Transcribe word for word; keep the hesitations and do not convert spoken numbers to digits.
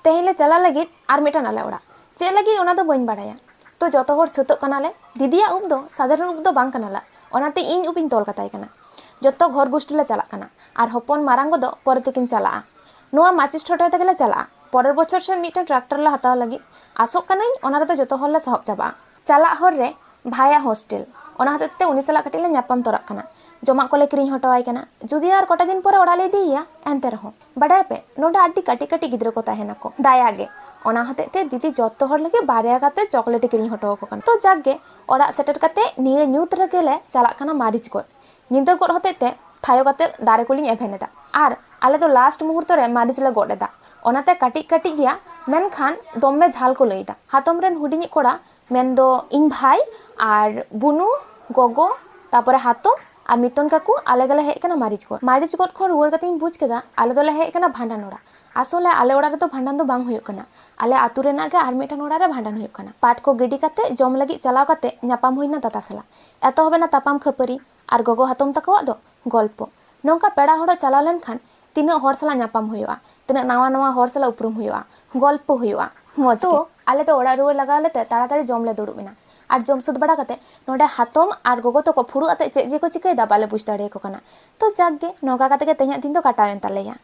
ᱛᱮᱦᱮᱧ ᱞᱮ ᱪᱟᱞᱟᱜ ᱞᱟᱹᱜᱤᱫ ᱟᱨ ᱢᱤᱫᱴᱟᱝ ᱟᱞᱮ ᱚᱲᱟᱜ᱾ ᱪᱮᱫ ᱞᱟᱹᱜᱤᱫ ᱚᱱᱟ ᱫᱚ ᱵᱟᱹᱧ ᱵᱟᱲᱟᱭᱟ᱾ ᱛᱚ ᱡᱚᱛᱚ ᱦᱚᱲ ᱥᱟᱹᱛᱚᱜ ᱠᱟᱱᱟᱞᱮ᱾ ᱫᱤᱫᱤᱭᱟᱜ ᱩᱵ ᱫᱚ ᱥᱟᱫᱷᱟᱨᱚᱱ ᱩᱵ ᱫᱚ ᱵᱟᱝ ᱠᱟᱱᱟ ᱞᱟ, ᱚᱱᱟᱛᱮ ᱤᱧ ᱩᱵ ᱤᱧ ᱛᱚᱞ ᱠᱟᱛᱟᱭ ᱠᱟᱱᱟ᱾ ᱡᱚᱛᱚ ᱜᱷᱚᱨ ᱜᱩᱥᱴᱤ ᱞᱮ ᱪᱟᱞᱟᱜ ᱠᱟᱱᱟ, ᱟᱨ ᱦᱚᱯᱚᱱ ᱢᱟᱨᱟᱝ ᱠᱚᱫᱚ ᱯᱚᱨᱮ ᱛᱮᱠᱤᱱ ᱪᱟᱞᱟᱜᱼᱟ᱾ ᱱᱚᱣᱟ ᱢᱟᱹᱪᱤᱥ ᱴᱷᱚᱴᱚᱭ ᱛᱮᱜᱮ ᱞᱮ ᱪᱟᱞᱟᱜᱼᱟ᱾ ᱯᱚᱨᱮᱨ ᱵᱚᱪᱷᱚᱨ ᱥᱮᱫ ᱢᱤᱫᱴᱟᱝ ᱴᱨᱟᱠᱴᱟᱨ ᱞᱮ ᱦᱟᱛᱟᱣ ᱞᱟᱹᱜᱤᱫ᱾ ᱟᱥᱚᱜ ᱠᱟᱹᱱᱟᱹᱧ ᱚᱱᱟ ᱨᱮᱫᱚ ᱡᱚᱛᱚ ᱦᱚᱲ ᱞᱮ ᱥᱟᱦᱚᱵ ᱪᱟᱵᱟᱜᱼᱟ᱾ ᱪᱟᱞᱟᱜ ᱦᱚᱨ ᱨᱮ ᱵᱷᱟᱭᱟ ᱦᱳᱥᱴᱮᱞ, ᱚᱱᱟ ᱦᱚᱛᱮᱡ ᱛᱮ ᱩᱱᱤ ᱥᱟᱞᱟᱜ ᱠᱟᱹᱴᱤᱡ ᱞᱮ ᱧᱟᱯᱟᱢ ᱛᱚᱨᱟᱜ ᱠᱟᱱᱟ᱾ ᱡᱚᱢᱟᱜ ᱠᱚᱞᱮ ᱠᱤᱨᱤᱧ ᱦᱚᱴᱚ ᱟᱭ ᱠᱟᱱᱟ᱾ ᱡᱩᱫᱤ ᱟᱨ ᱠᱚᱴᱟ ᱫᱤᱱ ᱯᱚᱨᱮ ᱚᱲᱟᱜ ᱞᱮ ᱤᱫᱤᱭᱮᱭᱟ, ᱮᱱᱛᱮ ᱨᱮᱦᱚᱸ ᱵᱟᱰᱟᱭᱟᱯᱮ, ᱱᱚᱰᱮ ᱟᱹᱰᱤ ᱠᱟᱹᱴᱤᱡ ᱠᱟᱹᱴᱤᱡ ᱜᱤᱫᱽᱨᱟᱹ ᱠᱚ ᱛᱟᱦᱮᱱᱟᱠᱚ᱾ ᱫᱟᱭᱟ ᱜᱮ, ᱚᱱᱟ ᱦᱚᱛᱮᱡ ᱛᱮ ᱫᱤᱫᱤ ᱡᱚᱛᱚ ᱦᱚᱲ ᱞᱟᱹᱜᱤᱫ ᱵᱟᱨᱭᱟ ᱠᱟᱛᱮ ᱪᱚᱠᱞᱮᱴ ᱮ ᱠᱤᱨᱤᱧ ᱦᱚᱴᱚ ᱟᱠᱚ ᱠᱟᱱᱟ᱾ ᱛᱚ ᱡᱟᱠ ᱜᱮ, ᱚᱲᱟᱜ ᱥᱮᱴᱮᱨ ᱠᱟᱛᱮ ᱱᱤᱭᱟᱹ ᱧᱩᱛ ᱨᱮᱜᱮ ᱞᱮ ᱪᱟᱞᱟᱜ ᱠᱟᱱᱟ ᱢᱟᱹᱨᱤᱪ ᱜᱚᱫ᱾ ᱧᱤᱫᱟᱹ ᱜᱚᱫ ᱦᱚᱛᱮᱡ ᱛᱮ ᱛᱷᱟᱭᱚ ᱠᱟᱛᱮ ᱫᱟᱨᱮ ᱠᱚᱞᱤᱧ ᱮᱵᱷᱮᱱ ᱮᱫᱟ᱾ ᱟᱨ ᱟᱞᱮ ᱫᱚ ᱞᱟᱥᱴ ᱢᱩᱦᱩᱨᱛᱚ ᱨᱮ ᱢᱟᱹᱨᱤᱪ ᱞᱮ ᱜᱚᱫ ᱮᱫᱟ᱾ ᱚᱱᱟᱛᱮ ᱠᱟᱹᱴᱤᱡ ᱠᱟᱹᱴᱤᱡ ᱜᱮᱭᱟ, ᱢᱮᱱᱠᱷᱟᱱ ᱫᱚᱢᱮ ᱡᱷᱟᱞ ᱠᱚ ᱞᱟᱹᱭ ᱮᱫᱟ᱾ ᱦᱟᱛᱚᱢ ᱨᱮᱱ ᱦᱩᱰᱤᱧᱤᱡ ᱠᱚᱲᱟ, ᱢᱮᱱᱫᱚ ᱤᱧ ᱵᱷᱟᱭ ᱟᱨ ᱵᱩᱱᱩ, ᱜᱚᱜᱚ, ᱛᱟᱯᱚᱨᱮ ᱦᱟᱛᱚᱢ ᱟᱨ ᱢᱤᱛᱚᱱ ᱠᱟᱠᱩ, ᱟᱞᱮ ᱜᱮᱞᱮ ᱦᱮᱡ ᱠᱟᱱᱟ ᱢᱟᱹᱨᱤᱪ ᱜᱚᱫ᱾ ᱢᱟᱹᱨᱤᱪ ᱜᱚᱫ ᱠᱷᱚᱱ ᱨᱩᱣᱟᱹᱲ ᱠᱟᱛᱮᱧ ᱵᱩᱡᱽ ᱠᱮᱫᱟ ᱟᱞᱮ ᱫᱚᱞᱮ ᱦᱮᱡ ᱠᱟᱱᱟ ᱵᱷᱟᱸᱰᱟᱱ ᱚᱲᱟᱜ᱾ ᱟᱥᱚᱞᱮ ᱟᱞᱮ ᱚᱲᱟᱜ ᱨᱮᱫᱚ ᱵᱷᱟᱸᱰᱟᱱ ᱫᱚ ᱵᱟᱝ ᱦᱩᱭᱩᱜ ᱠᱟᱱᱟ, ᱟᱞᱮ ᱟᱹᱛᱩ ᱨᱮᱱᱟᱜ ᱜᱮ ᱟᱨ ᱢᱤᱫᱴᱟᱝ ᱚᱲᱟᱜ ᱨᱮ ᱵᱷᱟᱸᱰᱟᱱ ᱦᱩᱭᱩᱜ ᱠᱟᱱᱟ᱾ ᱯᱟᱴ ᱠᱚ ᱜᱤᱰᱤ ᱠᱟᱛᱮ ᱡᱚᱢ ᱞᱟᱹᱜᱤᱫ ᱪᱟᱞᱟᱣ ᱠᱟᱛᱮ ᱧᱟᱯᱟᱢ ᱦᱩᱭᱱᱟ ᱫᱟᱫᱟ ᱥᱟᱞᱟᱜ᱾ ᱮᱛᱚᱦᱚᱵ ᱮᱱᱟ ᱛᱟᱯᱟᱢ ᱠᱷᱟᱹᱯᱟᱹᱨᱤ ᱟᱨ ᱜᱚᱜᱚ ᱦᱟᱛᱚᱢ ᱛᱟᱠᱚᱣᱟᱜ ᱫᱚ ᱜᱚᱞᱯᱚ᱾ ᱱᱚᱝᱠᱟ ᱯᱮᱲᱟ ᱦᱚᱲᱚᱜ ᱪᱟᱞᱟᱣ ᱞᱮᱱᱠᱷᱟᱱ ᱛᱤᱱᱟᱹᱜ ᱦᱚᱲ ᱥᱟᱞᱟᱜ ᱧᱟᱯᱟᱢ ᱦᱩᱭᱩᱜᱼᱟ, ᱛᱤᱱᱟᱹᱜ ᱱᱟᱣᱟ ᱱᱟᱣᱟ ᱦᱚᱲ ᱥᱟᱞᱟᱜ ᱩᱯᱨᱩᱢ ᱦᱩᱭᱩᱜᱼᱟ, ᱜᱚᱞᱯᱚ ᱦᱩᱭᱩᱜᱼᱟ, ᱢᱚᱡᱽ ᱜᱮ᱾ ᱛᱚ ᱟᱞᱮ ᱫᱚ ᱚᱲᱟᱜ ᱨᱩᱣᱟᱹᱲ ᱞᱟᱜᱟᱣ ᱞᱮᱛᱮ ᱛᱟᱲᱟᱛᱟᱲᱤ ᱡᱚᱢ ᱞᱮ ᱫᱩᱲᱩᱵ ᱮᱱᱟ᱾ ᱟᱨ ᱡᱚᱢ ᱥᱟᱹᱛ ᱵᱟᱲᱟ ᱠᱟᱛᱮ ᱱᱚᱰᱮ ᱦᱟᱛᱚᱢ ᱟᱨ ᱜᱚᱜᱚ ᱛᱟᱠᱚ ᱯᱷᱩᱲᱩᱜ ᱟᱛᱮ ᱪᱮᱫ ᱡᱮ ᱠᱚ ᱪᱤᱠᱟᱹᱭᱮᱫᱟ ᱵᱟᱞᱮ ᱵᱩᱡᱽ ᱫᱟᱲᱮᱭᱟᱠᱚ ᱠᱟᱱᱟ᱾ ᱛᱚ ᱡᱟᱠ ᱜᱮ, ᱱᱚᱝᱠᱟ ᱠᱟᱛᱮ ᱜᱮ ᱛᱮᱦᱮᱧᱟᱜ ᱫᱤᱱ ᱫᱚ ᱠᱟᱴᱟᱣᱮᱱ ᱛᱟᱞᱮᱭᱟ᱾